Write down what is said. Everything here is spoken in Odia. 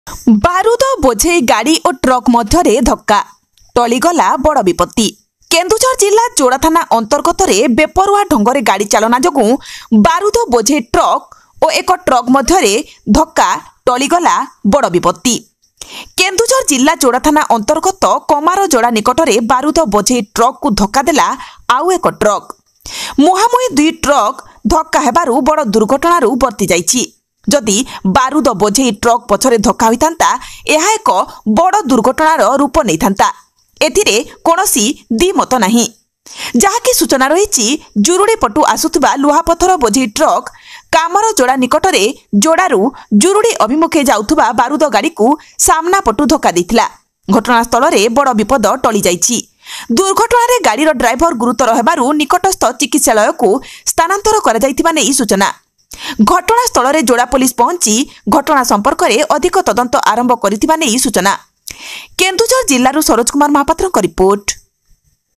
ବାରୁଦ ବୋଝେଇ ଗାଡ଼ି ଓ ଟ୍ରକ୍ ମଧ୍ୟରେ ଧକ୍କା, ଟଳିଗଲା ବଡ଼ ବିପତ୍ତି। କେନ୍ଦୁଝର ଜିଲ୍ଲା ଯୋଡ଼ା ଥାନା ଅନ୍ତର୍ଗତରେ ବେପରୁଆ ଢଙ୍ଗରେ ଗାଡ଼ି ଚାଳନା ଯୋଗୁଁ ବାରୁଦ ବୋଝେଇ ଟ୍ରକ୍ ଓ ଏକ ଟ୍ରକ୍ ମଧ୍ୟରେ ଧକ୍କା, ଟଳିଗଲା ବଡ଼ ବିପତ୍ତି। କେନ୍ଦୁଝର ଜିଲ୍ଲା ଯୋଡ଼ା ଥାନା ଅନ୍ତର୍ଗତ କମାରଯୋଡ଼ା ନିକଟରେ ବାରୁଦ ବୋଝେଇ ଟ୍ରକ୍କୁ ଧକ୍କା ଦେଲା ଆଉ ଏକ ଟ୍ରକ୍। ମୁହାଁମୁହିଁ ଦୁଇ ଟ୍ରକ୍ ଧକ୍କା ହେବାରୁ ବଡ଼ ଦୁର୍ଘଟଣାରୁ ବର୍ତ୍ତି ଯାଇଛି। ଯଦି ବାରୁଦ ବୋଝେଇ ଟ୍ରକ୍ ପଛରେ ଧକ୍କା ହୋଇଥାନ୍ତା, ଏହା ଏକ ବଡ଼ ଦୁର୍ଘଟଣାର ରୂପ ନେଇଥାନ୍ତା, ଏଥିରେ କୌଣସି ଦ୍ୱିମତ ନାହିଁ। ଯାହାକି ସୂଚନା ରହିଛି, ଜୁରୁଡ଼ି ପଟୁ ଆସୁଥିବା ଲୁହାପଥର ବୋଝେଇ ଟ୍ରକ୍ କାମରଯୋଡ଼ା ନିକଟରେ ଯୋଡ଼ାରୁ ଜୁରୁଡ଼ି ଅଭିମୁଖେ ଯାଉଥିବା ବାରୁଦ ଗାଡ଼ିକୁ ସାମ୍ନା ପଟୁ ଧକ୍କା ଦେଇଥିଲା। ଘଟଣାସ୍ଥଳରେ ବଡ଼ ବିପଦ ଟଳିଯାଇଛି। ଦୁର୍ଘଟଣାରେ ଗାଡ଼ିର ଡ୍ରାଇଭର ଗୁରୁତର ହେବାରୁ ନିକଟସ୍ଥ ଚିକିତ୍ସାଳୟକୁ ସ୍ଥାନାନ୍ତର କରାଯାଇଥିବା ନେଇ ସୂଚନା। ଘଟଣାସ୍ଥଳରେ ଯୋଡ଼ା ପୋଲିସ ପହଞ୍ଚି ଘଟଣା ସମ୍ପର୍କରେ ଅଧିକ ତଦନ୍ତ ଆରମ୍ଭ କରିଥିବା ନେଇ ସୂଚନା। କେନ୍ଦୁଝର ଜିଲ୍ଲାରୁ ସରୋଜ କୁମାର ମହାପାତ୍ରଙ୍କ ରିପୋର୍ଟ।